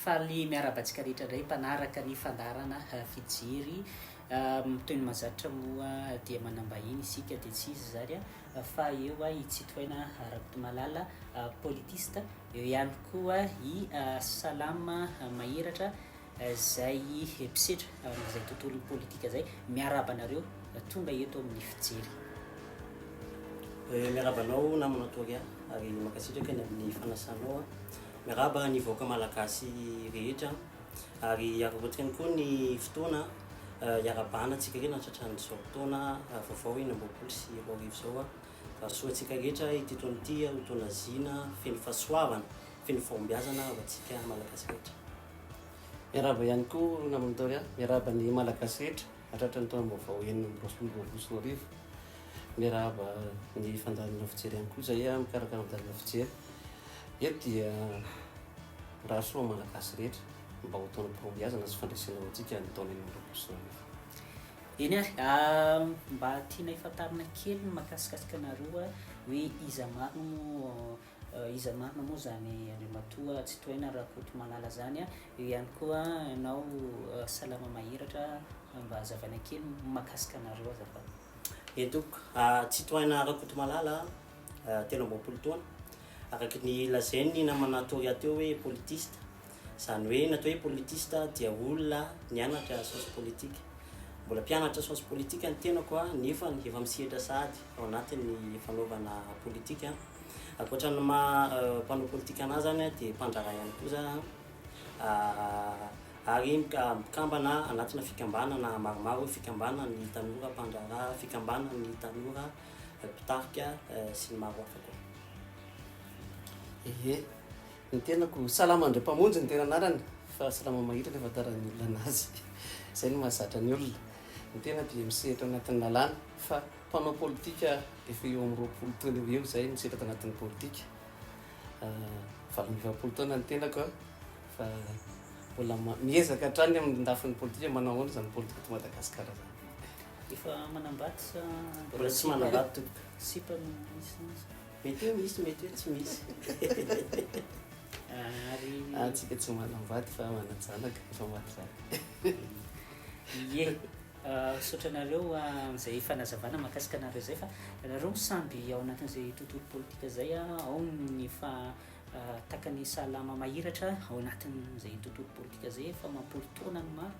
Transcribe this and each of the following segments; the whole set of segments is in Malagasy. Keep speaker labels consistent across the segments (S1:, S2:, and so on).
S1: Faly miarahaba antsika rehetra indray mpanaraka ny fandaharana Fijery. Toy ny mahazatra moa dia manam-bahiny isika dia tsy iza izany fa eo i Tsitohaina Rakotomalala, politiste, eo ihany koa i Salama Mahiratra izay mpisetra amin'izay tontolon'ny politika izay. Miarahaba anareo tonga eto amin'ny Fijery.
S2: Miarahaba anao namana Toria ary mankasitraka ny amin'ny fanasanao. Miarahaba ny vahoaka malagasy rehetra ary araraotina ihany koa ny fotoana hiarahabana antsika rehetra nahatratra an'izao taona vaovao 2026 izao. Mirary soa antsika rehetra ity taona ity ho taona zina feno fahasoavana, feno fahombiazana ho antsika malagasy rehetra.
S3: Miarahaba ihany koa namana Doria, miarahaba ny malagasy rehetra hatratra ny taona-baovao 2026. Miarahaba ny fandaharana fijery ihany koa izay mikarakara fandaharana fijery. Eto dia mirary soa ny malagasy rehetra mba ho taonam-pahombiazana sy fandresena ho antsika ny taona 2026.
S1: Eny ary, mba tianay fantarina kely ny mahakasikasika anareo hoe iza marina moa iza marina moa izany Andriamatoa Tsitohaina Rakotomalala izany, eo ihany koa ianao Salama Mahiratra mba hazavaina kely ny mahakasika anareo azafady.
S2: Eny tompoko, Tsitohaina Rakotomalala, 23 taona, araka ny lazain'ny namana Toria teo hoe politiste, Izany hoe ny atao hoe politiste dia olona nianatra science politique. Mbola mpianatra science politique ny tenako nefa efa misehatra sahady ao anatin'ny fanaovana politika. Ankoatra ny maha mpanao politika anahy izany dia mpandraharaha ihany koa za ary mpikambana anatina fikambanana maromaro, fikambanan'ny tanora mpandraharaha, fikambanan'ny tanora mpitarika sy ny maro hafa koa.
S3: Ehe. Ny tenako, Salama Andriampamonjy no tena anarany fa Salama Mahitra no ahafantaran'ny olona anazy. Izay no mahazatra ny olona. Ny tena dia misehatra ao anatin'ny lalàna fa mpanao politika efa eo amin'ny 20 taona eo ho eo izay misehatra ato anatin'ny politika. 48 taona ny tenako fa mbola miezaka hatrany amin'ny lafiny politika manao ahoana izany politika eto Madagasikara izany.
S1: Efa manambady sa
S2: mbola tsy manambady tompoko?
S1: Sipa no misy sa?
S2: Mety hoe misy, mety hoe tsy misy.
S1: Ary.
S3: Antsika tsy manambady fa manan-janaka, efa maty vady.
S1: Ie, misaotra anareo amin'izay fanazavana mahakasika anareo izay fa nareo samby ao anatin'izay tontolo politika izay, ao ny efa tahaka ny Salama mahiratra ao anatin'izay tontolo politika izay efa amam-polo taonany maro,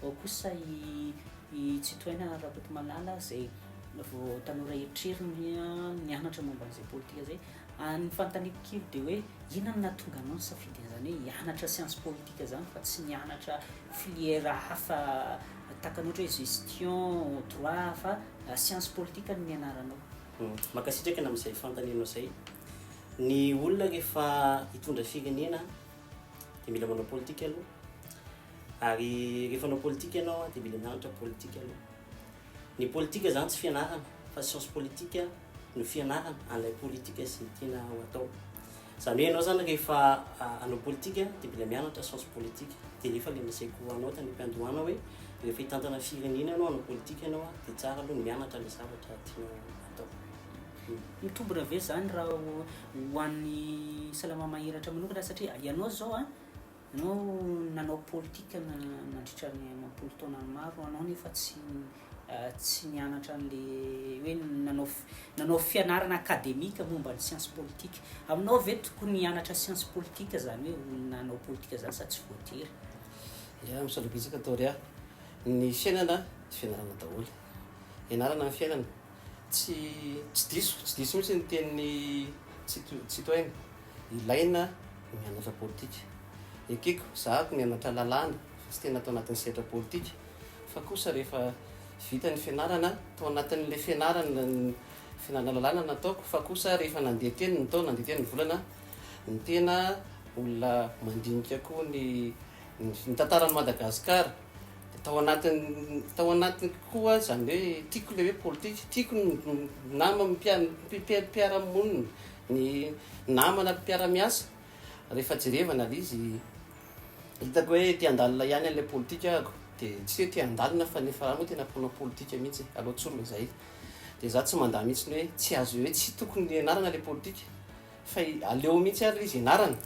S1: ao kosa i i Tsitohaina Rakotomalala izay vao tanora eritreritiny nianatra momba an'izay politika izay. Ny fanontaniako kely dia hoe inona no nahatonga anao nisafidy an'izany hoe hianatra science politique izany fa tsy nianatra filière hafa tahaka ny ohatra hoe gestion, droit fa science politique no nianaranao?
S2: Mankasitraka ny amin'izay fanontanianao izay. Ny olona rehefa hitondra firenena dia mila manao politika aloha. Ary rehefa hanao politika ianao dia mila mianatra politika aloha. Ny politika izany tsy fianarana fa science politique no fianarana an'ilay politika izay tiana ho atao. Izany hoe ianao izany rehefa hanao politika dia mila mianatra science politique. Dia nefa ilay nolazaiko anao tany am-piandohana hoe rehefa hitantana firenena ianao, hanao politika ianao dia tsara aloha ny mianatra ilay zavatra tianao atao.
S1: Mitombina ve izany raha ho an'ny Salama Mahiratra manokana satria ianao izao an, Ianao nanao politika nandritra ny amam-polo taonany maro anao nefa tsy tsy nianatra an'le hoe nanao nanao fianarana akademika momba ny science politique. Aminao ve tokony hianatra science politique zany hoe olona hanao politika zany sa tsy voatery?
S3: Ya, misaotra betsaka Toria. Ny fiainana fianarana daholo. Ianarana ny fiainana. Tsy tsy diso, tsy diso mihitsy ny tenin'i Tsitohaina. Ilaina ny mianatra politika. Ekeko, zahako nianatra lalàna fa tsy tena tao anatin'ny sehatra politika fa kosa rehefa vita ny fianarana, tao anatin'ilay fianarana, fianarana lalàna nataoko fa kosa rehefa nandeha teny ny taona, nandeha teny ny volana, ny tena olona mandinika koa ny ny tantaran'i Madagasikara, dia tao anatin'ny tao anatiny koa izany hoe tiako ilay hoe politika, tiako ny nama mpiara-monina, Ny namana mpiara-miasa, rehefa jerevana ilay izy, hitako hoe te handalina ihany an'ilay politika ahako, dia tsy hoe te handalina fa nefa aho moa tena mpanao politika mihitsy e, aleo tsorina izay. Dia izaho tsy mandà mihitsy ny hoe tsy azo hoe tsy tokony hianarana ilay politika fa aleo mihitsy ary ilay izy ianarana.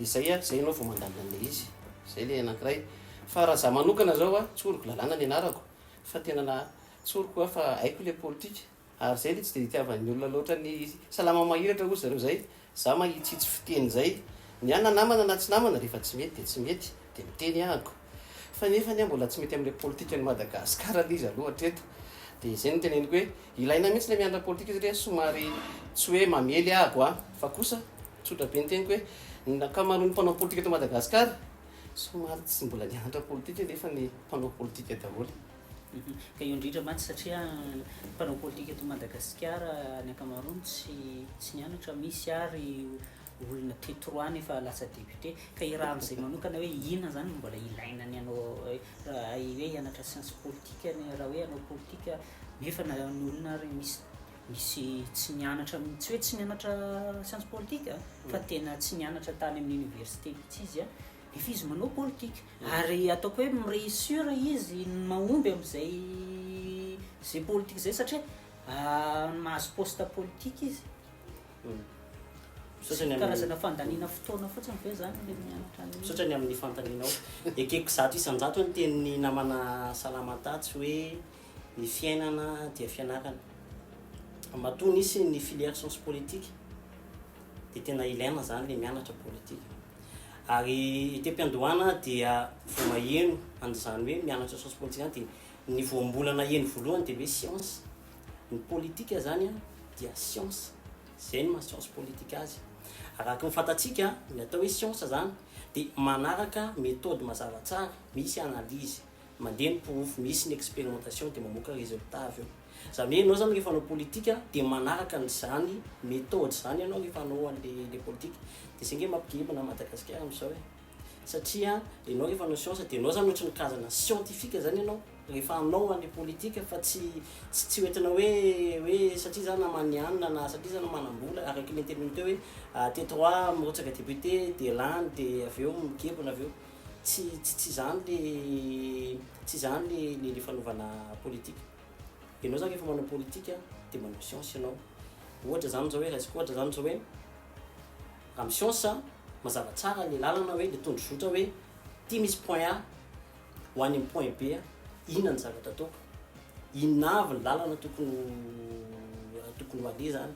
S3: De zay a, zay ianao vao mandalina an'le izy. Zay le anankiray. Fa raha za manokana zao a, tsoriko lalàna ny anarako, fa tena na tsoriko a fa haiko le politika. Ary zay le tsy de itiavan'ny olona loatra ny Salama mahiratra hozy zareo zay. Za mahitsitsy fiteny zay. Ny ahy na namana na tsy namana rehefa tsy mety de tsy mety de miteny ahako. Fa nefa anie mbola tsy mety amle politikan'i Madagascar le izy aloha hatreto. De zay no teneniko hoe ilaina mihitsy le mianatra politika satria somary tsy hoe mamely ahako an, fa kosa tsotra be ny teniko hoe ny ankamaroan'ny mpanao politika eto Madagascar somary tsy mbola nianatra politika nefa ny mpanao politika daholo.
S1: Ka io indrindra mantsy satria mpanao politika eto Madagasikara ny ankamaroany tsy tsy nianatra, misy ary olona T3 nefa lasa député, ka i raha amin'izay manokana hoe inona zany no mbola ilaina ny hanao hoe hianatra science politique ny raha hoe hanao politika nefa na ny olona ary misy misy tsy nianatra tsy hoe tsy nianatra science politique fa tena tsy nianatra tany amin'ny université mihitsy izy an, Nefa izy manao politika. Ary ataoko hoe mi-réussir izy mahomby amin'izay izay politika izay satria mahazo poste politika izy.
S2: Misaotra ny amin'ny
S1: Karazana fandaniana fotoana fotsiny ve zany le mianatra an'io?
S2: Misaotra ny amin'ny fanontanianao. Ekeko 100% ny tenin'ny namana Salama Tatsy hoe ny fiainana dia fianarana. Matoa nisy ny filière sciences politiques dia tena ilaina zany le mianatra politika. Ary ety am-piandohana dia vao maheno an'izany hoe mianatra sciences politique izany dia ny voambolana heno voalohany dia hoe science. Ny politika izany dia science. Izay no maha science politique azy. Araka ny fantatsika, ny atao hoe science izany dia manaraka méthode mazava tsara, misy analyse, mandeha ny porofo, misy ny expérimentation dia mamoaka résultat avy eo. Izany hoe ianao izany rehefa hanao politika dia manaraka an'izany méthode izany ianao rehefa hanao an'le le politika. Dia izay ange mampigembona an'i Madagasikara amin'izao e. Satria ianao rehefa hanao science dia ianao izany ohatry ny karazana scientifique izany ianao rehefa hanao an'le politika fa tsy tsy tsy hoentina hoe hoe satria za naman'ny anona na satria za manam-bola araka ilay noteneniko teo hoe T3 mirotsaka député dia lany dia avy eo migebona avy eo. Tsy tsy tsy izany le tsy izany le le fanaovana politika. Ianao zany rehefa manao politika dia manao science ianao. Ohatra zany zao hoe raisiko ohatra zany zao hoe amin'ny science mazava tsara ny lalana hoe le tondrozotra hoe ty misy point A ho any amin'ny point B inona ny zavatra ataoko, inona avy ny lalana tokony ho tokony ho aleha zany,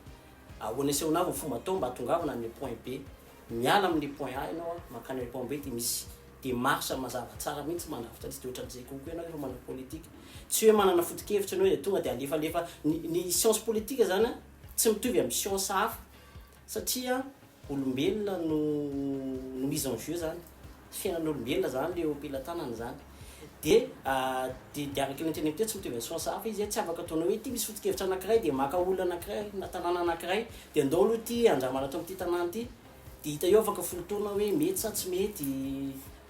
S2: ahoana sy ahoana avy ny fomba atao mba hahatongavana any amin'ny point B. Miala amin'ny point A ianao mankany amin'ny point B dia misy démarche mazava tsara mihitsy mandrafitra azy, dia ohatran'izay kokoa ianao rehefa manao politique. Tsy hoe manana foto-kevitra ianao dia tonga dia alefalefa, ny ny science politique zany an tsy mitovy amin'ny science hafa satria olombelona no no mise en jeu zany, fiainan'olombelona zany le eo am-pelatanana zany, dia dia dia araka ny noteneniko teo tsy mitovy amin'ny science hafa izy an, tsy afaka ataonao hoe ity misy foto-kevitra anankiray dia maka olona anankiray na tanàna anankiray dia andao aloha ity andramana ato amin'ity tanàna ity, Dia hita eo afaka 10 taona hoe mety sa tsy mety,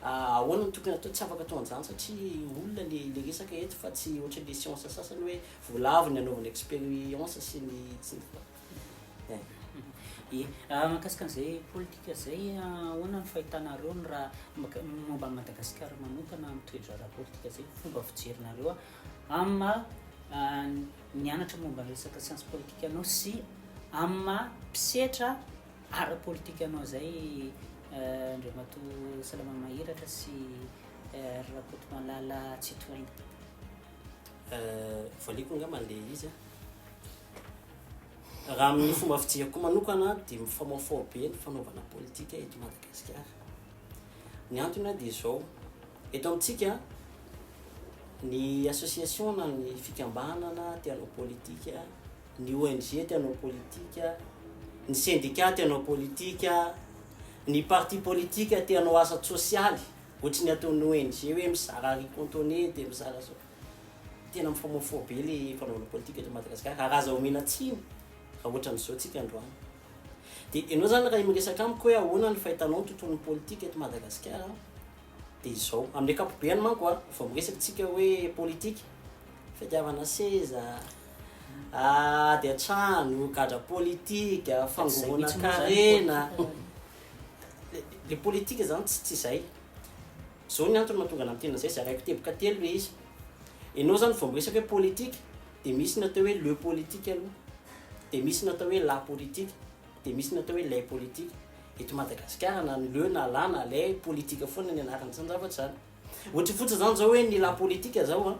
S2: ahoana no tokony atao, tsy afaka atao an'izany satria olona le le resaka eto fa tsy ohatran'le science sasany hoe voalavo ny anaovana expérience sy ny sy ny eh.
S1: Ie, mahakasika an'izay politika izay, ahoana ny fahitanareo ny raha momba an'i Madagasikara manokana amin'ny toe-draharaha politika izay, fomba fijerinareo amin'ny maha nianatra momba ny resaka science politique anao sy amin'ny maha mpisetra ara-politikanao izay Andriamatoa Salama Mahiratra sy ry Rakotomalala Tsitohaina.
S2: Valiako angamba an'ilay izy an. Raha amin'ny fomba fijeriko manokana dia mifamaofao be ny fanaovana politika eto Madagasikara. Ny antony dia izao, eto amintsika ny association na ny fikambanana te hanao politika ny ONG te hanao politika, ny syndicat te hanao politika, ny parti politika te hanao asa tsosialy, ohatry ny ataon'ny ONG hoe mizara riz cantonais dia mizara zao. Tena mifamoafoa be le fanaovana politika eto Madagasikara ary aza omena tsiny raha ohatran'izao tsika androany. Dia ianao zany raha miresaka amiko hoe ahoana ny fahitanao ny tontolon'ny politika eto Madagasikara dia izao, amin'ny ankapobeny manko a, vao miresaka tsika hoe politika, fitiavana seza, ady an-trano, gadra politika, fangoronan-karena. Le politika zany tsy tsy izay. Zao ny antony mahatonga anah miteny an'izay, zaraiko teboka telo le izy. Ianao zany vao miresaka hoe politika de misy ny atao hoe le politique aloha, de misy ny atao hoe la politique, de misy ny atao hoe les politiques. Eto Madagasikara na ny le na la na les politique foana ny anaran'izany zavatra izany. Ohatra fotsiny izany izao hoe ny la politique izao an,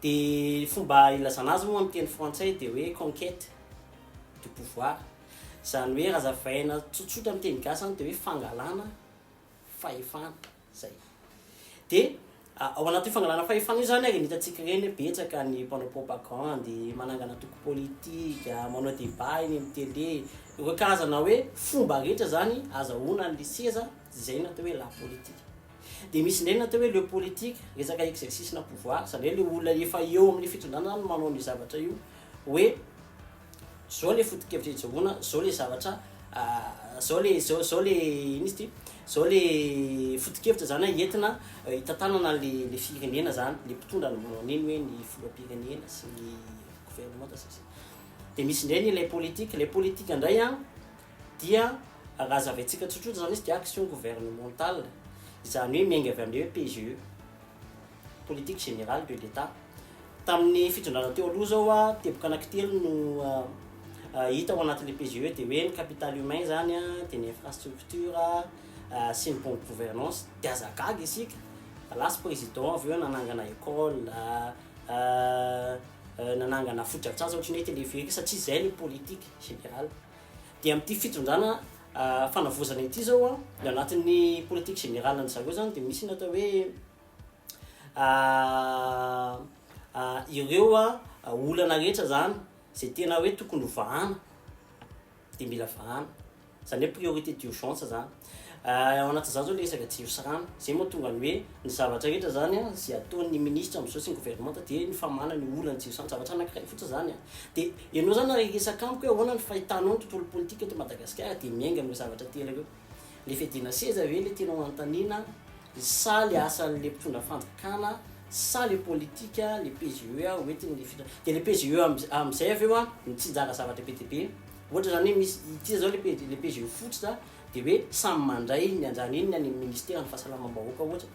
S2: dia fomba ilazana azy moa amin'ny teny frantsay dia hoe conquête du pouvoir. Izany hoe raha azavaina tsotsotra amin'ny teny gasy izany dia hoe fangalana fahefana. Zay. Dia ao anatin'io fangalana fahefana io zany ary ny hitantsika ireny hoe betsaka ny mpanao propagandy, manangana antoko politika, manao débat eny amin'ny télé, ireo karazana hoe fomba rehetra zany azahoana an'le seza, zay no atao hoe la politique. Dia misy indray ny atao hoe le politique, resaka exercice-na pouvoir, zany hoe le olona efa eo amin'ny fitondrana zany no manao an'io zavatra io hoe zao le foto-kevitra ijoroana, zao le zavatra, zao le, zao zao le ino izy ty, zao le foto-kevitra zany hoe entina hitantanana an'le le firenena zany, le mpitondra no manao an'iny hoe ny filoham-pirenena sy ny gouvernemanta sy ny sisa. De misy indray ny ilay politique, ilay politique indray an dia raha hazavaintsika tsotsotra zany izy dia action gouvernementale, izany hoe miainga avy amin'le hoe PGE. Politique générale de l'Etat. Tamin'ny fitondrana teo aloha izao, teboka anankitelo no hita ao anatin'ilay PGE dia hoe ny capital humain izany, dia ny infrastructure sy ny bonne gouvernance. Dia aza gaga isika, lasa président avy eo nanangana école, nanangana fotodrafitrasa ohatran'ny hoe téléphérique satria izay ny politique générale. Dia amin'ity fitondrana fanavaozana ity izao an, ny anatin'ny politique générale an-dry zareo izany dia misy ny atao hoe ireo olana rehetra izany izay tena hoe tokony ho vahana dia mila vahana. Izany hoe priorité d'urgence izany. Ao anatin'izany izao ilay resaka jiro sy rano. Izay mahatonga ny hoe ny zavatra rehetra izany an, izay ataon'ny ministra amin'izao sy ny governemanta dia ny famahana ny olan'ny jiro sy rano, zavatra anankiray fotsiny izany an. Dia ianao izany raha hiresaka amiko hoe ahoana ny fahitanao ny tontolo politika eto Madagasikara dia miainga amin'ireo zavatra telo ireo. Ilay fiadiana seza ve ilay tianao hanontaniana sa ilay asan'ilay mpitondra fanjakana sa ilay politika, ilay PGE hoentin'ilay fitondrana. Dia ilay PGE amin'izay avy eo an, mitsinjara zavatra be dia be. Ohatra izany hoe misy, ity izao ilay PGE fototra dia hoe samy mandray ny anjarany iny ny any amin'ny ministeran'ny fahasalamam-bahoaka ohatra,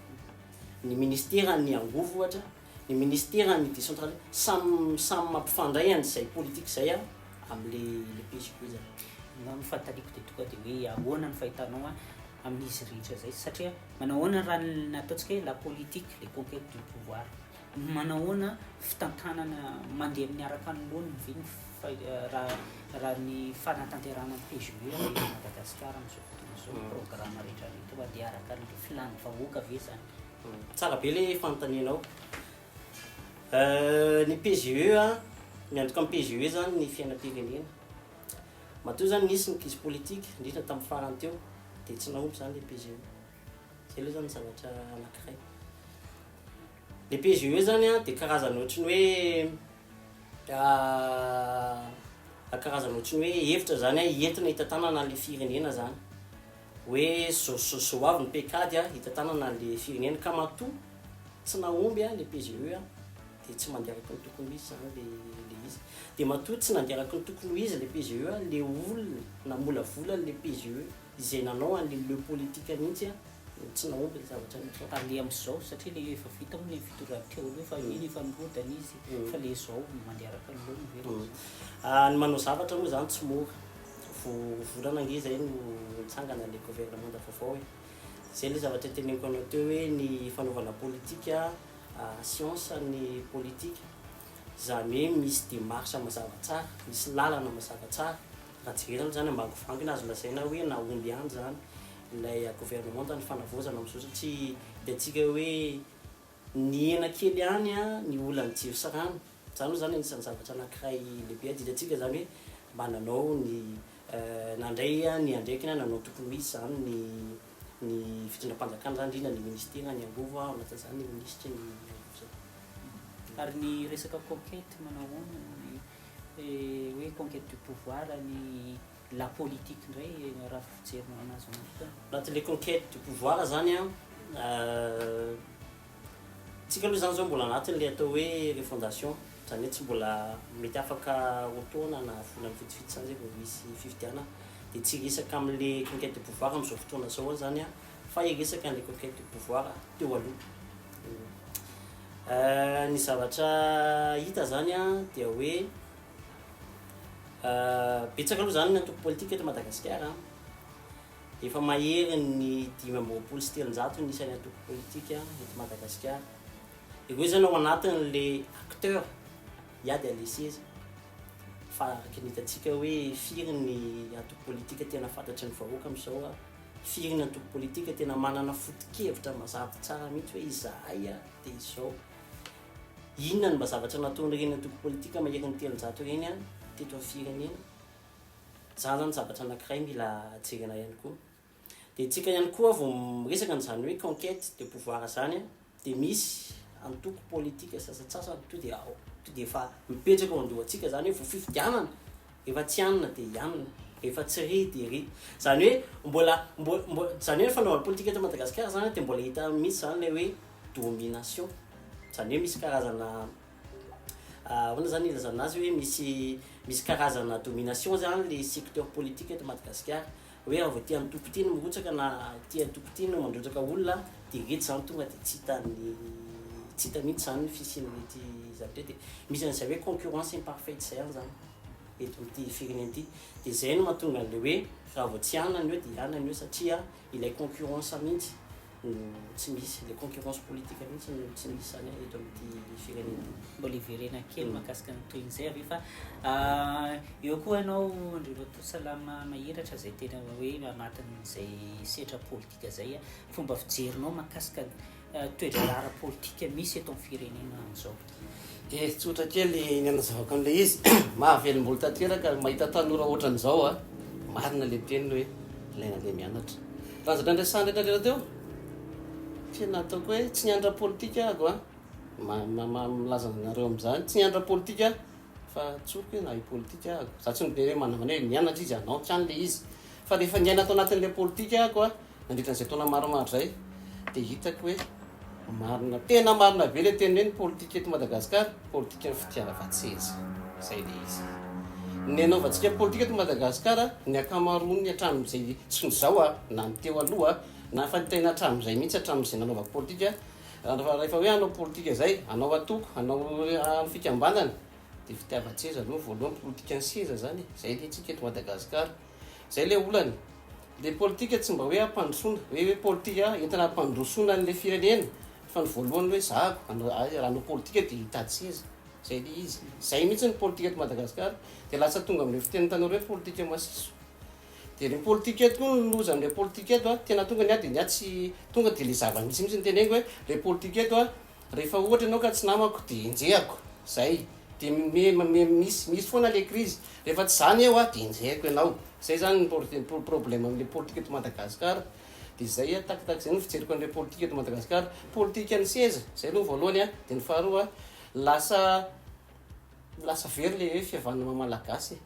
S2: ny ministeran'ny angovo ohatra, ny ministeran'ny décentralisation, samy samy mampifandray an'izay politika izay an amin'le le PGE zany.
S1: Ny ny fanontaniako dia tonga dia hoe ahoana ny fahitanao an amin'izy rehetra izay satria manao ahoana raha ny nataontsika hoe la politique, les conquêtes du pouvoir, manao ahoana fitantanana mandeha miaraka amin'ny laoniny ve ny raha raha ny fanatanterahana ny PGE eto Madagasikara amin'izao fotoana izao, ny programme rehetra rehetra mandeha araka ny filan'ny vahoaka ve izany?
S2: Tsara be le fanontanianao. Ny PGE a, miantoka amin'ny PGE zany ny fiainam-pirenena. Matoa zany nisy ny crise politique, indrindra tamin'ny farany teo, dia tsy nahomby zany le PGE. Zay aloha zany zavatra anankiray. Le PGE zany a, dia karazana ohatry ny hoe karazana ohatry ny hoe hevitra zany a, entina hitantanana an'le firenena zany. Hoe zao zao zao avy ny paikady a, hitantanana an'le firenena, ka matoa tsy nahomby a le PGE a, dia tsy mandeha araka ny tokony ho izy zany le le izy. Dia matoa tsy nandeha araka ny tokony ho izy le PGE a, le olona namolavola an'le PGE izay nanao an'le le politique mihitsy a, no tsy nahomby le zavatra natao.
S1: Ary le amin'izao, satria le efa vita moa le fitondrana teo aloha fa iny efa nirodana izy, fa le zao mandeha araka ny laoniny ve le izy?
S2: Ny manao zavatra moa zany tsy mora. Vao volana ange izay no nitsangana ilay governemanta vaovao e. Izay ilay zavatra teneniko anao teo hoe ny fanaovana politika, science ny politika. Izany hoe misy démarche mazava tsara, misy lalana mazava tsara. Raha jerena aloha izany ambangovangy azo lazaina hoe nahomby ihany izany ilay governemanta ny fanavaozana amin'izao satria hitantsika hoe Nihena kely ihany ny olan'ny jiro sy rano. Izany moa izany anisan'ny zavatra anankiray lehibe adidintsika izany hoe mba nanao ny nandray ny andraikiny nanao tokony ho izy izany ny ny fitondram-panjakana izany indrindra ny ministera ny angovo ao anatin'izany ny minisitry ny angovo izay.
S1: Ary ny resaka conquête manao ahoana ny hoe conquête du pouvoir ny la politique indray raha fijerinao anazy manokana?
S2: Anatin'ilay conquête du pouvoir zany an, tsika aloha zany zao mbola anatin'ilay atao hoe refondation, zany hoe tsy mbola mety afaka roa taona na volana vitsivitsy zany zay vao hisy fifidianana, dia tsy hiresaka amin'ilay conquête du pouvoir amin'izao fotoana izao aho zany an, fa hiresaka an'ilay conquête du pouvoir teo aloha. Ny zavatra hita zany an dia hoe Betsaka aloha izany ny antoko politika eto Madagasikara an. Efa maherin'ny 325 ny isan'ny antoko politika eto Madagasikara. Ireo izany ao anatin'le acteur hiady an'le seza. Fa araka ny hitantsika hoe firy ny antoko politika tena fantatry ny vahoaka amin'izao, firy ny antoko politika tena manana foto-kevitra mazava tsara mihitsy hoe izahay dia izao. Inona no mba zavatra nataon'ireny antoko politika maherin'ny 300 ireny teto amin'ny firenena? Izany zany zavatra anankiray mila jerena ihany koa. Dia tsika ihany koa vao miresaka an'izany hoe conquête de pouvoir izany dia misy antoko politika sasantsasany to dia ao to dia efa mipetraka ao an-dohantsika izany hoe vao fifidianana rehefa tsy anona dia hianona, rehefa tsy ry dia ry. Izany hoe mbola mbo mbo izany hoe ny fanaovana politika eto Madagasikara izany dia mbola hita mihitsy izany ilay hoe domination. Izany hoe misy karazana ahoana zany ilazana azy hoe misy misy karazana domination zany le secteur politique eto Madagasikara hoe raha vao ity antoko ity no mirotsaka na ity antoko ity no mandrotsaka olona de ireto zany tonga de tsy hitan'ny tsy hita mihitsy zany ny fisian'irety zavatra irety de misy an'izay hoe concurrence imparfaite zay any zany eto amin'ity firenena ity de zay no mahatonga an'le hoe raha vao tsy hanana eo de hanana eo satria ilay concurrence mihitsy no tsy misy, ilay concurrence politique mihitsy no tsy misy izany eto amin'ity firenena ity.
S1: Mbola hiverena kely mahakasika ny tohin'izay avy eo fa eo koa ianao Andriamatoa Salama Mahiratra izay tena hoe anatin'izay sehatra politika izay, fomba fijerinao mahakasika toe-draharaha ara-politika misy eto amin'ny firenena amin'izao.
S3: Dia tsotra kely ny hanazavako an'ilay izy, mahavelom-bolo tanteraka ny mahita tanora ohatran'izao a! Marina ilay teniny hoe ilaina ilay mianatra. Raha ny zavatra niresahana rehetra rehetra teo, tena ataoko hoe tsy nianatra politika aho an! Milaza anareo amin'izany, tsy nianatra politika aho fa tsoriko hoe nahay politika aho. Za tsy miteny hoe manana hoe nianatra izy hanao, tsy any ilay izy. Fa rehefa niaina tao anatin'ilay politika aho an, Nandritra an'izay taona maromaro izay dia hitako hoe marina, tena marina be ilay teny hoe ny politika eto Madagasikara, politikan'ny fitiavan-tseza. Izay ilay izy. Ny anaovantsika politika eto Madagasikara, ny ankamaroany hatramin'izay, tsy ny izao a, na ny teo aloha, na efa tena hatramin'izay mihitsy, hatramin'izay nanaovako politika, rehefa hoe hanao politika izay, hanao antoko, hanao fikambanana, dia fitiavan-tseza aloha voalohany, politikan'ny seza izany e, izay ilay antsika eto Madagasikara. Zay le olana. Le politika tsy mba hoe hampandrosoana, hoe hoe politika entina hampandrosoana an'le firenena fa ny voalohany hoe zahako, hanao raha hanao politika dia hitady seza. Zay le izy. Zay mihitsy ny politika eto Madagasikara. Dia lasa tonga amin'le fitenin'ny tanora hoe politika masiso. Dia ny politika eto koa ny loza amin'le politika eto a, tena tonga ny ahy dia ny ahy tsy tonga dia le zava-misy mihitsy no teneniko hoe le politika eto a, Rehefa ohatra ianao ka tsy namako de enjehako, zay, de me me misy misy foana le crise, rehefa tsy zany eo ah de enjehako ianao, zay zany ny por problème amle politique eto Madagascar, de zay ah takitaky zay no fijeriko anle politique eto Madagascar, politique ny seza, zay aloha voalohany ah, de ny faharoa ah lasa lasa very le hoe fihavanana maha malagasy e.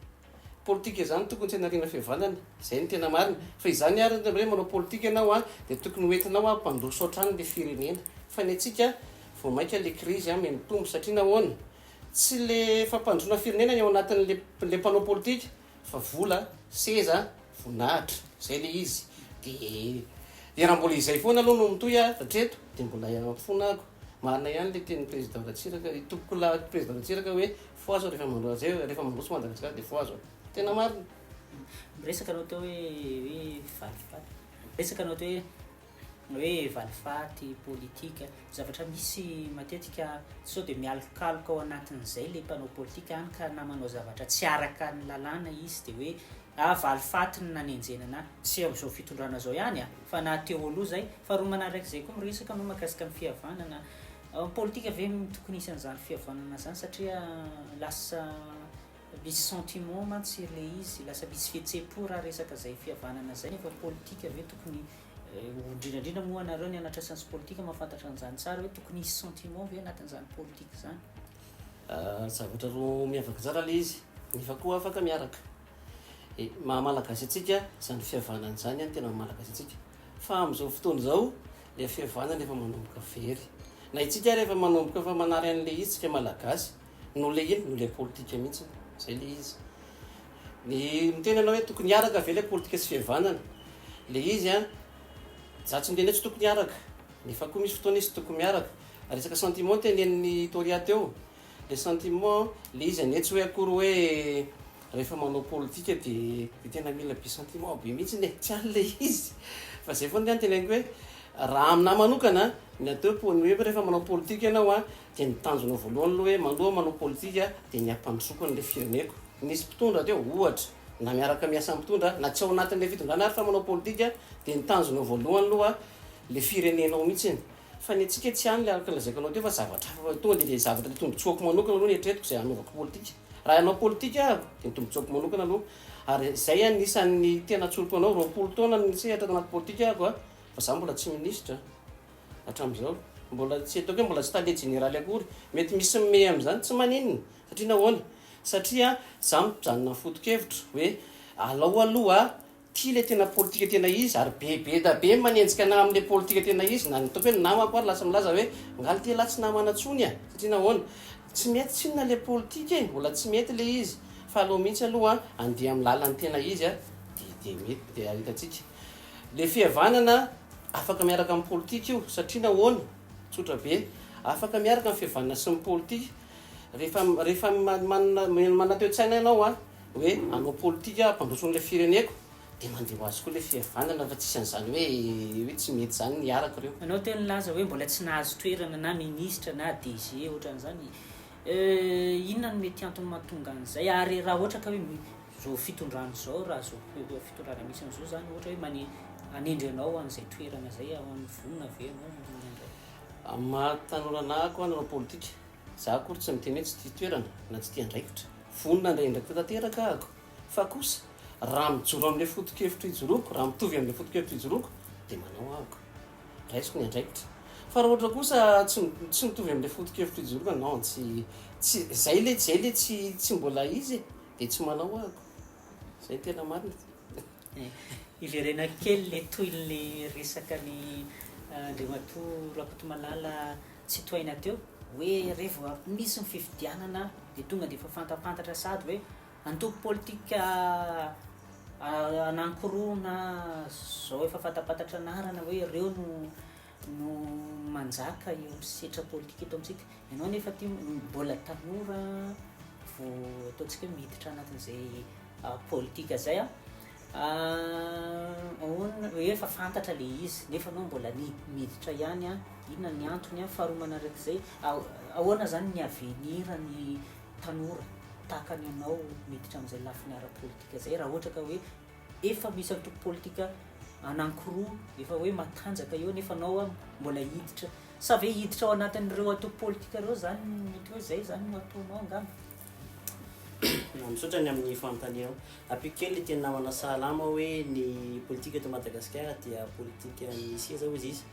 S3: Politika izany tokony tsy hanariana fihavanana, izay no tena marina. Fa izany ary hoe manao politika ianao an, dia tokony ho entinao hampandroso hatrany ilay firenena. Fa ny antsika vao mainka ilay krizy an miha-mitombo satria nahoana? Tsy ilay fampandrosoana firenena ny ao anatin'ilay ilay mpanao politika fa vola, seza, voninahitra. Izay ilay izy. Dia dia raha mbola izay foana aloha no mitohy an hatreto dia mbola mifonako. Marina ihany ilay tenin'ny président Ratsiraka, tompokolahy président Ratsiraka hoe Fohazo rehefa mandroso zay rehefa mandroso Madagascar de fohazo. Tena marina.
S1: Miresaka anao teo hoe hoe valifaty. Miresaka anao teo hoe hoe valifaty politika. Zavatra misy matetika sao dia mialokaloka ao anatin'izay le mpanao politika any ka na manao zavatra tsy araka ny lalàna izy dia hoe ah valifaty no nanenjehana anah. Tsy amin'izao fitondrana izao ihany ah, fa na teo aloha izay. Faharoa manarak'izay koa miresaka anao mahakasika ny fihavanana. Ao amin'ny politika ve no tokony hisy an'izany fihavanana izany satria lasa misy sentiment mantsy ilay izy, lasa misy fihetseham-po raha resaka izay fihavanana izay nefa politika ve tokony indrindra indrindra moa anareo nianatra science politique mahafantatra an'izany tsara hoe tokony hisy sentiment ve anatin'izany politika izany?
S3: Zavatra roa miavaka tsara ilay izy nefa koa afaka miaraka. E, maha malagasy antsika izany fihavanana izany no tena maha malagasy antsika. Fa amin'izao fotoana izao ilay fihavanana efa manomboka very. Na itsika ary efa manomboka efa manary an'ilay izy tsika malagasy noho ilay ino? Noho ilay politika mihitsy. Izay ilay izy. Ny miteny ianao hoe tokony hiaraka ve ilay politika sy fihavanana? Ilay izy an, za tsy miteny hoe tsy tokony hiaraka, nefa koa misy fotoana izy tsy tokony miaraka. Resaka sentiment tenenin'i Toria teo, ilay sentiment, ilay izy anie tsy hoe akory hoe. rehefa manao politika de de tena mila be sentiment be mihitsy e, tsy any le izy. Fa zay foana ny teneniko hoe raha aminahy manokana ny atao hoe ny hoe rehefa manao politika ianao a, de ny tanjonao voalohany aloha hoe maloha manao politika de ny hampandrosoako an'le fireneko. Nisy mpitondra teo ohatra, na miaraka miasa amin'ny mpitondra na tsy ao anatin'le fitondrana ary fa manao politika, de ny tanjonao voalohany aloha le firenenao mihitsiny. Fa ny antsika tsy any le araka lazaiko anao teo fa zavatra hafa, tonga de le zavatra le tombotsoako manokana aloha ny eritreretiko zay hanaovako politika. Raha hanao politika aho de ny tombotsoako manokana aloha, ary zay anisan'ny tena tsoriko anao, 20 taona nisehatra tanaty politika ahako a, fa za mbola tsy minisitra hatramin'izao, mbola tsy ataoko hoe mbola tsy tale jeneraly akory. Mety misy mimehy amin'izany, tsy maninona, satria nahoana? Satria za mijanona amin'ny foto-kevitro hoe alao aloha tia le tena politika tena izy, ary be be da be manenjika anahy amin'le politika tena izy, na ny ataoko hoe ny namako ary lasa milaza hoe ngaly ty elah tsy namana tsony a, satria nahoana? Tsy mety tsinona le politika e, mbola tsy mety le izy, fa aleo mihitsy aloha andeha amin'ny lalan'ny tena izy a, de de mety de ahitantsika. Le fihavanana afaka miaraka amin'ny politika io, satria nahoana? Tsotra be, afaka miaraka ny fihavanana sy ny politika, rehefa rehefa manana manana toe-tsaina ianao a, hoe hanao politika hampandroso an'ilay fireneko, dia mandeha ho azy koa ilay fihavanana fa tsisy an'izany hoe hoe tsy mety izany ny hiaraka ireo.
S1: Ianao teo nilaza hoe mbola tsy nahazo toerana na ministra na DG ohatran'izany, inona no mety antony mahatonga an'izay? Ary raha ohatra ka hoe izao fitondrana izao, raha izao fitondrana misy an'izao izany ohatra hoe mane- hanendry anao an'izay toerana izay, vonona ve ianao ny handray?
S3: Amin'ny maha tanora anah aho nanao politika, za akory tsy miteny hoe tsy tia toerana na tsy tia andraikitra. Vonona handray andraikitra tanteraka ahako. Fa kosa, raha mijoro amin'ilay foto-kevitro ijoroako, raha mitovy amin'ilay foto-kevitro ijoroako, dia manao ahako. Raisiko ny andraikitra. Fa raha ohatra kosa tsy tsy mitovy amin'ilay foto-kevitro ijoroako, non, tsy tsy zay le zay le tsy tsy mbola izy e, dia tsy manao ahako. Zay no tena marina.
S1: Hiverena kely le tohin'le resaka ny Andriamatoa Rakotomalala Tsitohaina teo, hoe revo misy ny fifidianana dia tonga dia efa fantapantatra sahady hoe antoko politika anankiroa na zao efa fantapantatra anarana hoe ireo no no manjaka eo amin'ny setra politika eto amintsika. Ianao nefa aty mbola tanora vao ataontsika hoe miditra anatin'izay politika zay a, ahoana hoe efa fantatra le izy nefa anao mbola miditra ihany a, inona ny antony a? Faharoa manarak'izay, ahoana zany ny avenir ny tanora tahaka ny anao miditra amin'izay lafiny ara-politika zay raha ohatra ka hoe efa misy antoko politika anankiroa efa hoe matanjaka eo nefa anao a mbola hiditra, sa ve hiditra ao anatin'ireo antoko politika ireo zany mety hoe zay zany no ataonao angamba?
S2: Misaotra ny amin'ny fanontanianao. Ampiako kely ny teny namana Sahalama hoe ny politika eto Madagasikara dia politikan'ny seza hozy izy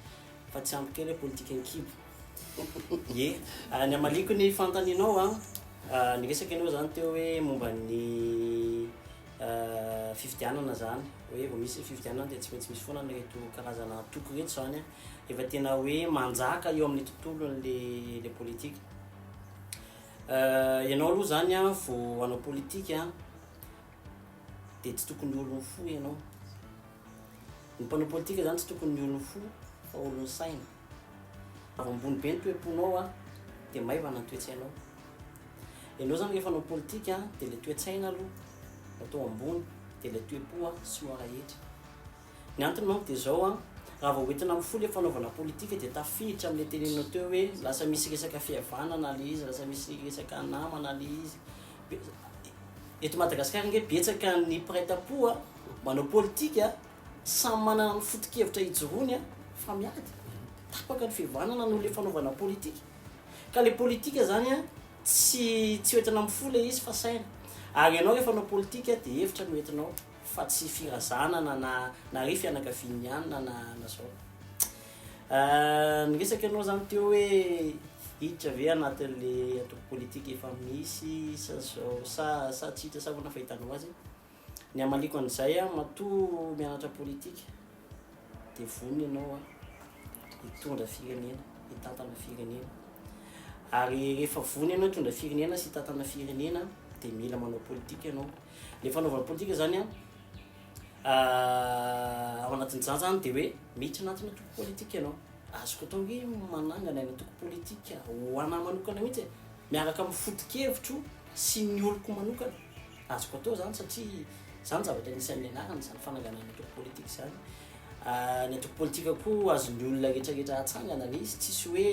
S2: fa tsy ampy kely hoe politikan'ny kibo. Ie, ny hamaliako ny fanontanianao an, niresaka ianao zany teo hoe momba ny fifidianana zany, hoe vao misy ny fifidianana dia tsy maintsy misy foana an'ireto karazana antoko ireto zany an, efa tena hoe manjaka eo amin'ny tontolon'le le politika. Ianao aloha zany an vao hanao politika an, dia tsy tokony olon'ny fo ianao. Ny mpanao politika zany tsy tokony olon'ny fo fa olon'ny saina. Raha vao ambony be ny toe-ponao an, dia maivana ny toe-tsainao. Ianao zany rehefa hanao politika an, dia ilay toe-tsaina aloha no atao ambony, dia ilay toe-po an somary ahetra. Ny antony manko dia izao an, raha vao hoentina amin'ny fo ilay fanaovana politika dia tafiditra amin'ilay teneninao teo hoe lasa misy resaka fihavanana ilay izy, lasa misy resaka namana ilay izy. Eto Madagasikara ange betsaka ny mpiray tampo an, manao politika, samy manana ny foto-kevitra ijoroany an, fa miady. Tapaka ny fihavanana noho ilay fanaovana politika. Ka ilay politika izany an, tsy tsy hoentina amin'ny fo ilay izy fa saina. Ary ianao rehefa hanao politika dia hevitra no entinao. fa tsy firazanana na na re fianakavian'ny anona na na zao. Niresaka ianao zany teo hoe hiditra ve anatin'le antoko politika efa misy sa zao sa sa tsy hiditra sa ahoana fahitanao azy? Ny hamaliako an'izay an, matoa mianatra politika dia vonona ianao an hitondra firenena, hitantana firenena. Ary rehefa vonona ianao hitondra firenena sy hitantana firenena dia mila manao politika ianao. Le fanaovana politika zany an, ao anatin'izany zany de hoe miditra anatina antoko politika ianao. Azoko atao hoe manangana ny antoko politika ho anah manokana mihitsy e, miaraka amin'ny foto-kevitro sy ny oloko manokana. Azoko atao zany satria zany zavatra anisan'ny nianarana izany fananganana antoko politika izany. Ny antoko politika koa azon'ny olona rehetrarehetra atsangana le izy, tsisy hoe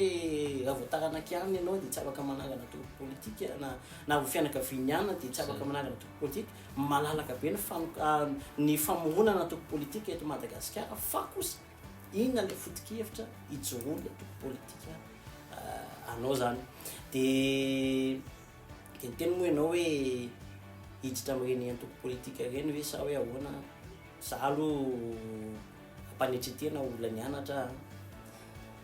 S2: raha vao taranak'i anona ianao dia tsy afaka manangana antoko politika na na vao fianakavian'i anona dia tsy afaka manangana antoko politika. Malalaka be ny fano- ny famoronana antoko politika eto Madagasikara fa kosa inona ilay foto-kevitra ijoroan'ny antoko politika anao zany. Dia dia niteny moa ianao hoe hiditra amin'ireny antoko politika ireny ve sa hoe ahoana? Za aloha ampanetren-tena olona nianatra an,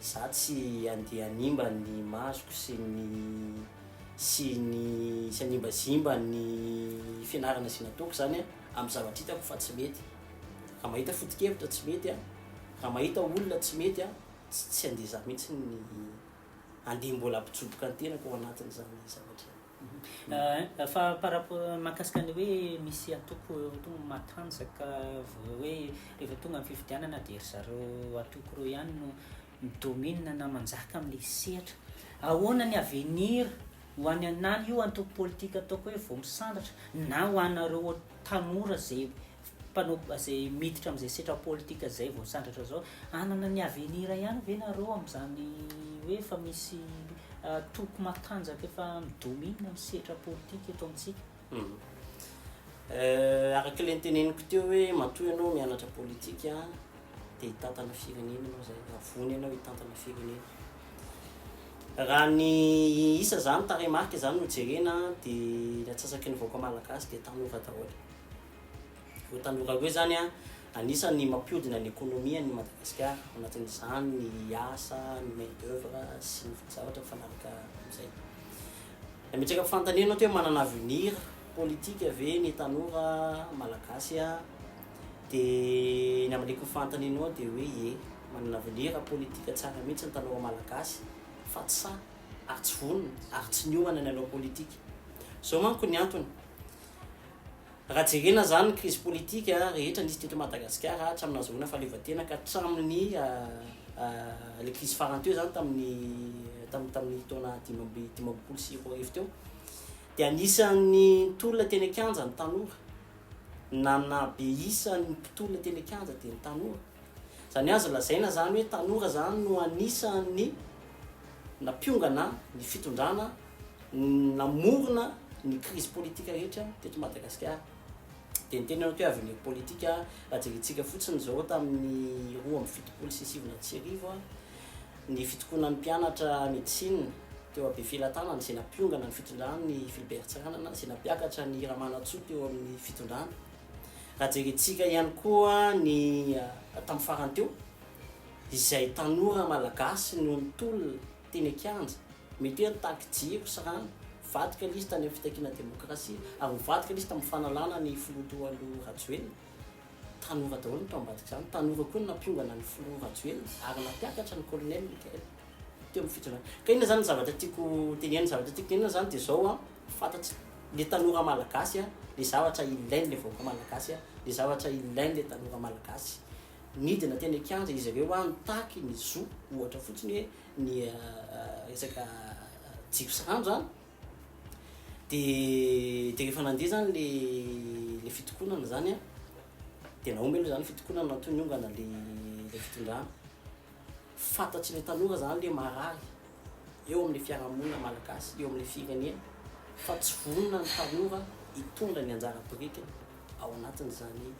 S2: za tsy andeha hanimba ny masoko sy ny sy ny sy hanimbazimba ny fianarana izay nataoko zany an amin'ny zavatra hitako fa tsy mety. Raha mahita foto-kevitra tsy mety an, raha mahita olona tsy mety an, tsy tsy andeha za mihitsy ny andeha mbola hampijoboka ny tenako ao anatin'izany zavatra izany.
S1: Fa par rapport mahakasika ny hoe misy antoko tonga matanjaka hoe rehefa tonga ny fifidianana dia ry zareo antoko ireo ihany no mi-domine na manjaka amin'ilay sehatra. Ahoana ny avenir ho an'ny na io antoko politika ataoko hoe vao misandratra na ho anareo tanora izay mpanao izay miditra amin'izay setra politika izay vao misandratra izao, hanana ny avenir ihany ve nareo amin'izany hoe efa misy toko matanjaka efa mi-domine ny setra politika eto amintsika?
S2: Araka ilay noteneniko teo hoe matoa ianao mianatra politika dia hitantana firenena ianao izay, raha vonona ianao hitantana firenena. Raha ny isa izany, tarehimarika izany no jerena dia ny antsasaky ny vahoaka malagasy dia tanora daholo. Ireo tanora ireo izany anisan'ny mampiodina ny ekonomian'i Madagasikara, ao anatin'izany ny asa, ny main d'oeuvre sy ny zavatra mifanaraka amin'izay. Nametraka fanontaniana aho teo hoe manana avenir politique ve ny tanora malagasy dia ny hamaliako ny fanontanianao dia hoe ie, manana avenir politique tsara mihitsy ny tanora malagasy fa tsy sahy ary tsy vonona ary tsy niomana ny hanao politika. Izao manko ny antony. Raha jerena izany ny krizy politika rehetra nisy teto Madagasikara hatramin'ny nahazoana fahaleovantena ka hatramin'ny ilay krizy farany teo izany tamin'ny tamin'ny taona 2025 teo dia anisan'ny nitolona teny an-kianja ny tanora. Nanabe isa ny mpitolona teny an-kianja dia ny tanora. Izany azo lazaina izany hoe tanora izany no anisan'ny nampiongana ny fitondrana namorona ny krizy politika rehetra teto Madagasikara. Dia niteny ianao hoe avenir politika, raha jerentsika fotsiny izao tamin'ny 1972 ny fitokonan'ny mpianatra médecine teo Befelatanana izay nampiongana ny fitondran'i Philbert Tsiranana izay nampiakatra an'i Ramanantsoa teo amin'ny fitondrana. Raha jerentsika ihany koa ny tamin'ny farany teo izay tanora malagasy no nitolona teny an-kianja Mety hoe nitaky jiro sy rano, nivadika ilay izy tany amin'ny fitakiana demokrasia, ary nivadika ilay izy tamin'ny fanalana ny filoha teo aloha Rajoelina. Tanora daholo no tao ambadik'izany. Tanora koa no nampiongana ny filoha Rajoelina ary nampiakatra ny colonel Mickaël teo amin'ny fitondrana. Ka inona izany ny zavatra tiako tenenina? Ny zavatra tiako tenenina izany dia izao an, fantatry ilay tanora malagasy an, ilay zavatra ilain'ilay vahoaka malagasy an, ilay zavatra ilain'ilay tanora malagasy. Nidina teny an-kianja izy ireo an, nitaky ny zo, ohatra fotsiny hoe ny resaka jiro sy rano zany de de rehefa nandeha zany le le fitokonana zany an de nahomby aloha zany fitokonana natoa niongana le le fitondrana, fantatry le tanora zany le marary eo amle fiarahamonina malagasy eo amle firenena fa tsy vonona ny tanora hitondra ny anjara birikiny ao anatin'izany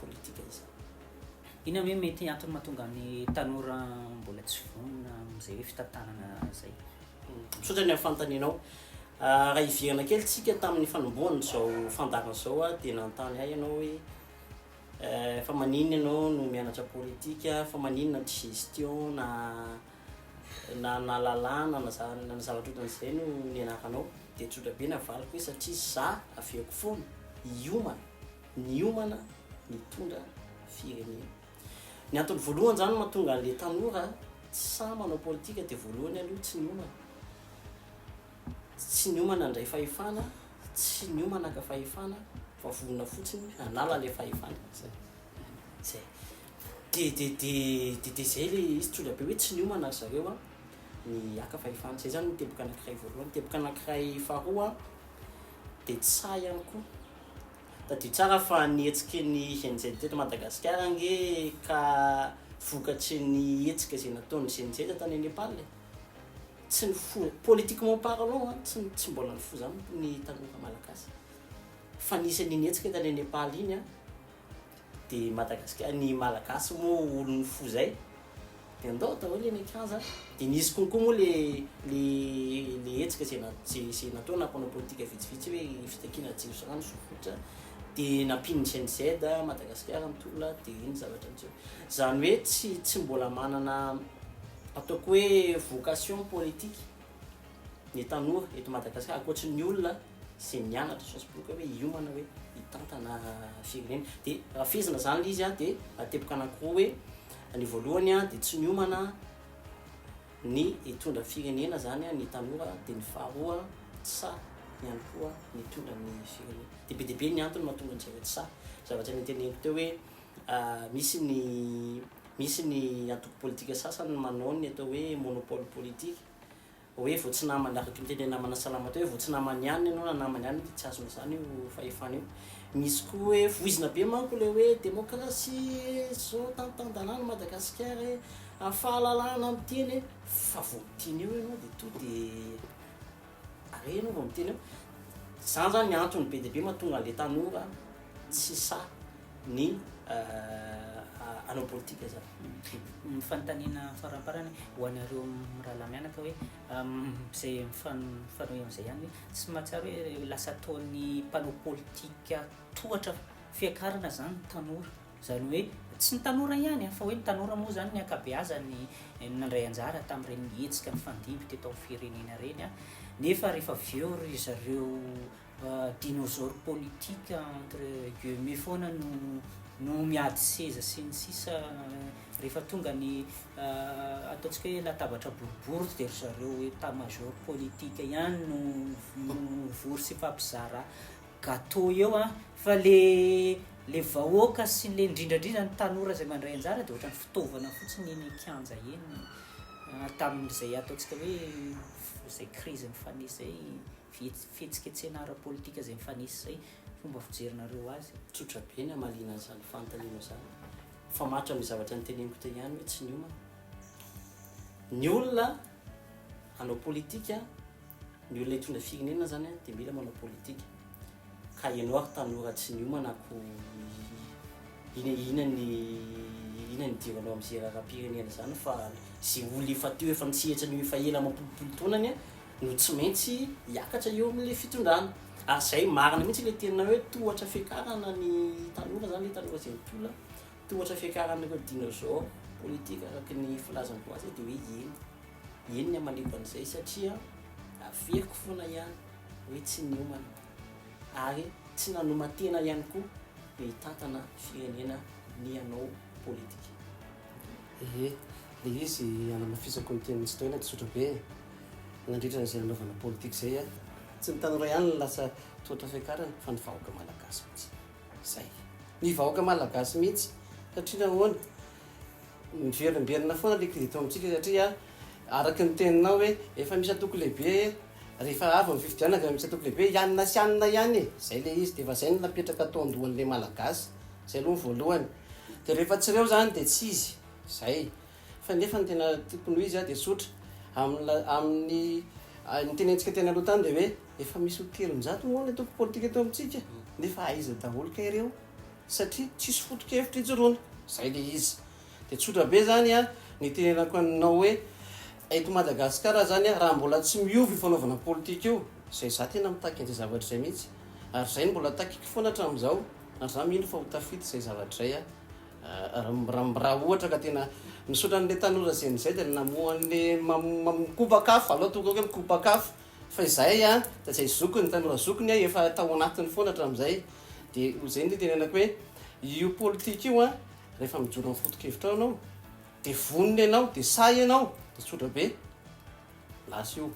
S2: politika izany.
S1: Inona hoe mety antony mahatonga ny tanora mbola tsy vonona amin'izay hoe fitantanana izay?
S2: Misaotra ny amin'ny fanontanianao. Raha hiverina kely tsika tamin'ny fanombohana izao fandaharana izao dia nanontany ahy ianao hoe fa maninona ianao no mianatra politika, fa maninona tsy gestion na na na lalàna na za- na zavatra ohatran'izay no nianaranao. Dia tsotra be navaliko hoe satria za averiko foana hiomana. Niomana nitondra firenena. Ny antony voalohany zany mahatonga an'le tanora tsy sahy manao politika dia voalohany aloha tsy niomana. Tsy niomana handray fahefana, tsy niomana haka fahefana fa vonona fotsiny hanala le fahefana. Zay. Zay. De de de de de zay le izy tsotra be hoe tsy niomana ry zareo an ny haka fahefana. Zay zany ny teboka anankiray voalohany. Teboka anankiray faharoa dia tsy sahy ihany koa. Tadidio tsara fa ny hetsiky ny Gen Z teto Madagasikara ange ka vokatry ny hetsika izay nataon'ny Gen Z tany Nepal e. Tsy nifoha, politiquement parlant an, tsy tsy mbola nifoha izany ny tanora malagasy. Fa nisy an'iny hetsika tany Nepal iny an, dia Madagasikara, ny Malagasy moa olon'ny fo izay, dia andao daholo eny an-kianja, dia nisy konko moa le le le hetsika izay na- izay izay natao na mpanao politika vitsivitsy hoe fitakiana jiro sy rano sy fototra, dia nampian'ny Gen Z Madagasikara ny tolona dia iny zavatra niseho. Izany hoe tsy tsy mbola manana ataoko hoe vocation politique ny tanora eto Madagasikara ankoatry ny olona izay nianatra Sciences Po ka hoe hiomana hoe hitantana firenena. Dia raha fehezina izany ilay izy an, dia teboka anankiroa hoe ny voalohany an, dia tsy niomana ny hitondra firenena izany ny tanora, dia ny faharoa tsy sahy ihany koa ny hitondra ny firenena. Dia be dia be ny antony mahatonga an'izay hoe tsy sahy. Zavatra noteneniko teo hoe misy ny misy ny antoko politika sasany manao ny atao hoe monopole politique, Hoe vao tsy namany, araka ny tenin'ilay namana Salama teo hoe vao tsy namany ihany ianao na namany ihany dia tsy azonao izany io fahefana io. Misy koa hoe voizina be manko ilay hoe demokrasia e, zao tantan-dalàna Madagasikara e, fahalalahana miteny e, fa vao miteny eo ianao dia to dia are ianao vao miteny eo. Izany izany ny antony be dia be mahatonga an'ilay tanora tsy sahy ny hanao politika zany.
S1: Ny fanontaniana faramparany ho anareo mirahalahy mianaka hoe izay mifanohy amin'izay ihany hoe tsy mahatsiaro hoe lasa ataon'ny mpanao politika tohatra fiakarana zany ny tanora, izany hoe tsy ny tanora ihany fa hoe ny tanora moa zany ny ankabeazany nandray anjara tamin'ireny hetsika nifandimby teto amin'ny firenena ireny nefa rehefa avy eo ry zareo Dinosaure politique entre guillemets foana no no miady seza sy ny sisa rehefa tonga ny ataontsika hoe latabatra boribory dia ry zareo état major politique ihany no no mivory sy mifampizara gâteau eo an, fa le le vahoaka sy le indrindra indrindra ny tanora izay mandray anjara dia ohatran'ny fitaovana fotsiny eny an-kianja eny tamin'izay ataontsika hoe izay crise nifanesy izay. Fihetsiketsehana ara-politika izay mifanesy izay, fomba fijerinareo azy?
S2: Tsotra be ny hamaliana an'izany fanontanianao izany. Mifamatotra amin'ny zavatra noteneniko teo ihany hoe tsy niomana. Ny olona hanao politika, ny olona hitondra firenena izany dia mila manao politika. Ka ianao ary tanora tsy niomana ko ina ina ny ina ny idiranao amin'izay raharaham-pirenena izany fa izay olona efa teo efa nisehatra an'io efa ela amam-polopolo taonany no tsy maintsy hiakatra eo amin'ilay fitondrana. Ary izay marina mihitsy ilay teninao hoe tohatra fiakarana ny tanora izany, ilay tanora izay mitolona, tohatra fiakarana ireo dinosaures politique araka ny filazako azy dia hoe eny, eny ny hamaliako an'izay satria averiko foana ihany hoe tsy niomana ary tsy nanoman-tena ihany koa ny hitantana firenena ny hanao politika.
S3: Ehe, le izy hanamafisako ny tenin'i Tsitohaina dia tsotra be e. Nandritra an'izay nanaovana politika izay aho, tsy ny tanora ihany no lasa tohatra fiakarana fa ny vahoaka malagasy mihitsy. Izay. Ny vahoaka malagasy mihitsy. Satria nahoana? Miverimberina foana ilay krizy eto amintsika satria araka ny teninao hoe efa misy antoko lehibe rehefa avy ny fifidianana dia misy antoko lehibe hianina sy hanina ihany e. Izay ilay izy. Dia efa izay no napetraka tao an-dohan'ilay malagasy. Izay aloha ny voalohany. Dia rehefa tsy ireo izany dia tsy izy. Izay. Fa nefa ny tena tokony ho izy dia tsotra. Amin'ny amin'ny ny tenentsika teny aloha tany dia hoe efa misy ho 300 moa ny antoko politika eto amintsika nefa aiza daholo kay ireo? Satria tsisy foto-kevitra ijoroana. Izay ilay izy. Dia tsotra be izany an, ny itenenako anao hoe eto Madagasikara izany an, raha mbola tsy miova io fanaovana politika io, izay izaho tena mitaky an'izay zavatra izay mihitsy, ary izay no mbola takiko foana hatramin'izao, ary izaho mino fa ho tafita izay zavatra izay an. Raha ohatra ka tena misaotra an'ilay tanora Gen Z namoha an'ilay mikopaka afo, aleo atoko hoe mikopaka afo fa izay a, dia izay zokiny, tanora zokiny a efa tao anatiny foana hatramin'izay, dia izay no itenenako hoe io politika io a rehefa mijoro amin'ny foto-kevitrao ianao dia vonona ianao, dia sahy ianao, dia tsotra be. Lasa io.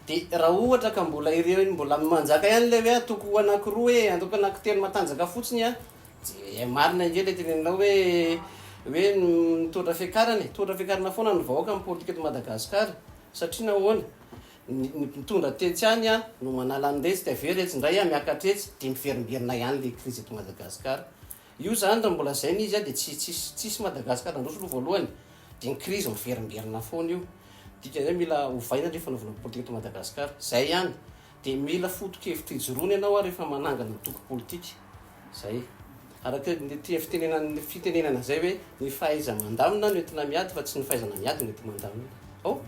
S3: Dia raha ohatra ka mbola ireo mbola manjaka ihany ilay hoe antoko anankiroa e, antoko anankitelo matanjaka fotsiny an, dia marina ange ilay teneninao hoe hoe mitohatra fiakarana e, tohatra fiakarana foana ny vahoaka amin'ny politika eto Madagasikara. Satria nahoana? Ny ny mpitondra tetsy any an no manala an'iretsy dia avy eo iretsy indray an miakatra etsy dia miverimberina ihany ilay krizy eto Madagasikara. Io izany raha mbola izay ny izy an dia tsy tsisy tsisy Madagasikara handroso aloha voalohany dia ny krizy miverimberina foana io. Dikan'izay mila ovaina ilay fanaovana politika eto Madagasikara. Izay ihany. Dia mila foto-kevitra ijoroana ianao an rehefa manangana antoko politika. Izay. Araka ny fitenenana fitenenana izay hoe ny fahaiza-mandamina no entina miady fa tsy ny fahaizana miady no enti-mandamina. Ao?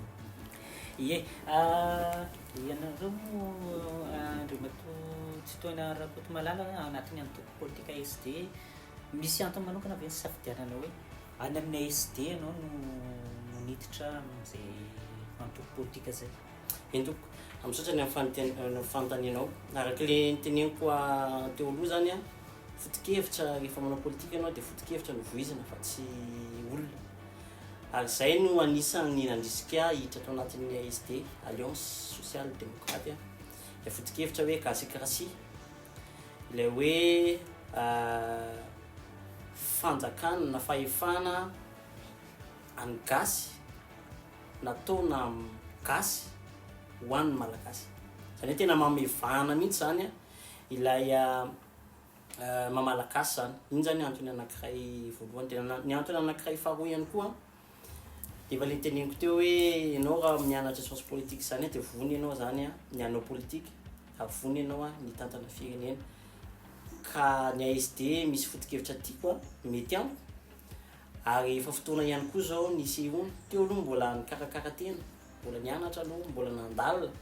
S1: Ie. Ianareo moa Andriamatoa Tsitohaina Rakotomalala anatin'ny antoko politika SD, misy antony manokana ve nisafidianana hoe any amin'ny ASD ianao no no niditra amin'izay antoko politika izay?
S2: Eny tompoko. Misaotra ny amin'ny fanontanianao. Araka ilay noteneniko teo aloha izany an, foto-kevitra rehefa manao politika ianao dia foto-kevitra no voizina fa tsy olona. Ary izay no anisan'ny nandrisika ahy hiditra tao anatin'ny ASD, Alliance Sociale Démocrate, ilay foto-kevitra hoe gasycratie, ilay hoe fanjakana na fahefana an'ny gasy nataona gasy ho an'ny malagasy. Izany hoe tena manome vahana mihitsy izany ilay maha malagasy izany. Iny izany antony anankiray voalohany. Dia ny antony anankiray faharoa ihany koa dia efa ilay teneniko teo hoe ianao raha mianatra science politique izany dia vonona ianao izany ny hanao politique ary vonona ianao ny hitantana firenena. Ka ny ASD misy foto-kevitra tiako mety amiko ary efa fotoana ihany koa izao nisehoany. Teo aloha mbola nikarakara tena, mbola nianatra aloha, mbola nandalina.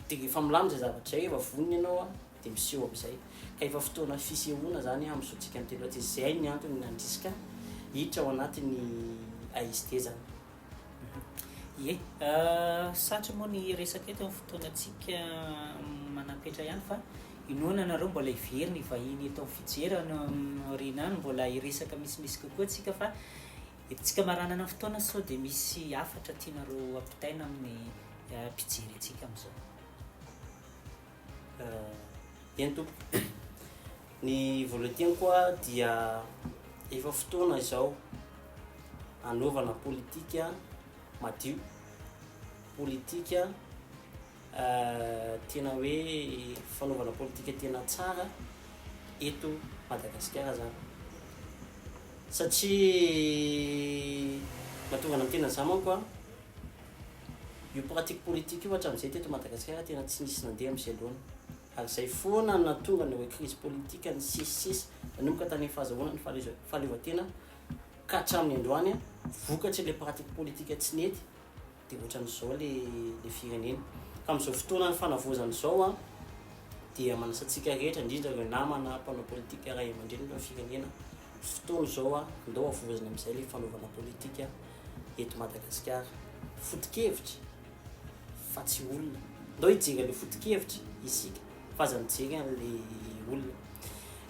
S2: Dia rehefa milamina izay zavatra izay, efa vonona ianao an, dia miseho amin'izay. Ka efa fotoana fisehoana izany amin'izao tsika miteny izao, dia izay ny antony nandrisika hiditra ao anatin'ny ASD izany.
S1: Ie, sarotra moa ny resaka eto amin'ny fotoanantsika manam-petra ihany fa inoana nareo mbola hiverina hivahiny eto amin'ny fijery any aoriana any, mbola hiresaka misimisy kokoa tsika fa entintsika maranana ny fotoana sao dia misy hafatra tianareo ampitaina amin'ny mpijery antsika amin'izao.
S2: Eny tompoko. Ny voalohany teniko dia efa fotoana izao hanaovana politika madio, politika tena hoe fanaovana politika tena tsara eto Madagasikara zany. Satria mahatonga anah miteny an'izany manko an, Io pratique politique io hatramin'izay teto Madagasikara tena tsy nisy nandeha amin'izay laona. Ary izay foana no nahatonga ny hoe crise politique nisesisesy nanomboka tany amin'ny fahazahoana ny fahaleovantena ka hatramin'ny androany vokatry ilay pratique politique tsy nety dia ohatran'izao ilay firenena. Ka amin'izao fotoanan'ny fanavaozana izao dia manasa antsika rehetra indrindra ireo namana mpanao politika ray aman-dreny ireo firenena fotoana izao andao havaozina amin'izay ilay fanaovana politika eto Madagasikara. Foto-kevitra fa tsy olona. Ndao hijery an'ilay foto-kevitra isika fa aza mijery an'ilay olona.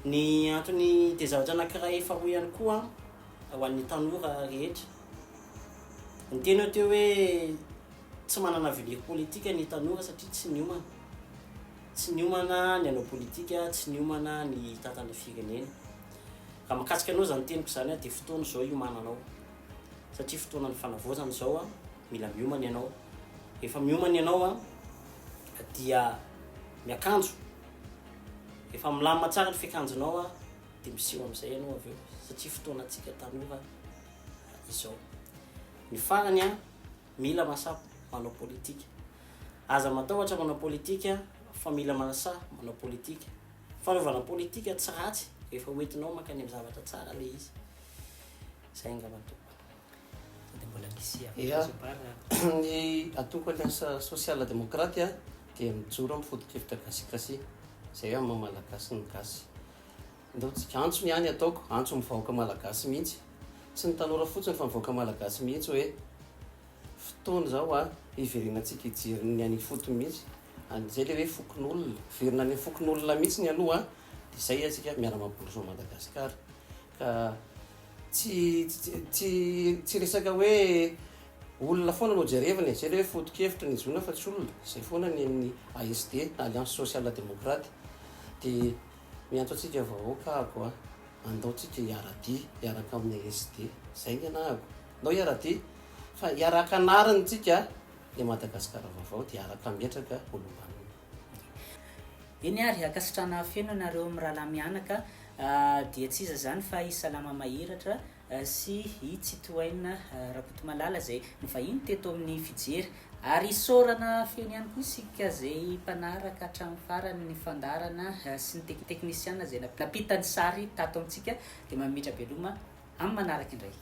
S2: Ny antony dia zavatra anankiray faharoa ihany koa ho an'ny tanora rehetra. Niteny aho teo hoe tsy manana avenir politique ny tanora satria tsy niomana. Tsy niomana ny hanao politika, tsy niomana ny hitantana firenena. Raha mahakasika anao izany teniko izany dia fotoana izao hiomananao. Satria fotoanan'ny fanavaozana izao, mila miomana ianao. Rehefa miomana ianao dia miakanjo. Rehefa milamina tsara ny fiakanjonao dia miseho amin'izay ianao avy eo satria fotoanantsika tanora izao. Ny farany mila masaha manao politika. Aza matahotra manao politika fa mila masaha manao politika. Fanaovana politika tsy ratsy rehefa hoentinao mankany amin'ny zavatra tsara ilay izy. Izay angamba ny tompoko.
S1: Sao dia mbola misy hafatra
S3: Ia,
S1: azo ambara?
S3: ny antoko Alliance Sociale Démocrate dia mijoro amin'ny foto-kevitra gasikasy, izay hoe amin'ny maha Malagasy ny Gasy. Ndao tsika, antso ny ahy ny ataoko, antso ny vahoaka Malagasy mihitsy, tsy ny tanora fotsiny fa ny vahoaka Malagasy mihitsy hoe fotoana izao a, hiverenantsika hijery ny any ifotony mihitsy, an'izay ilay hoe fokonolona, hiverina any amin'ny fokonolona mihitsy ny aloha dia izay antsika miara-mampandroso an'i Madagasikara. Ka tsy tsy tsy resaka hoe olona foana no jerevana e, zay le hoe foto-kevitra ny ijoroana fa tsy olona, zay foana ny an'ny ASD, Alliance Sociale Démocrate, de miantso antsika vahoaka ahako a, andao tsika hiara-dia hiaraka amin'ny ASD, zay ny anahako, andao hiara-dia fa hiaraka anariny tsika. Ilay Madagasikara vaovao dia hiara-mpametraka olom-banona.
S1: Eny ary, ankasitrahana feno ianareo mirahalahy mianaka dia tsy iza izany fa i Salama Mahiratra sy i Tsitohaina Rakotomalala izay nivahiny teto amin'ny Fijery. Ary isaorana feno ihany koa isika izay mpanaraka hatramin'ny farany ny fandaharana sy ny teknisiana izay nampita ny sary tato amintsika dia mametra-beloma amin'ny manaraka indray.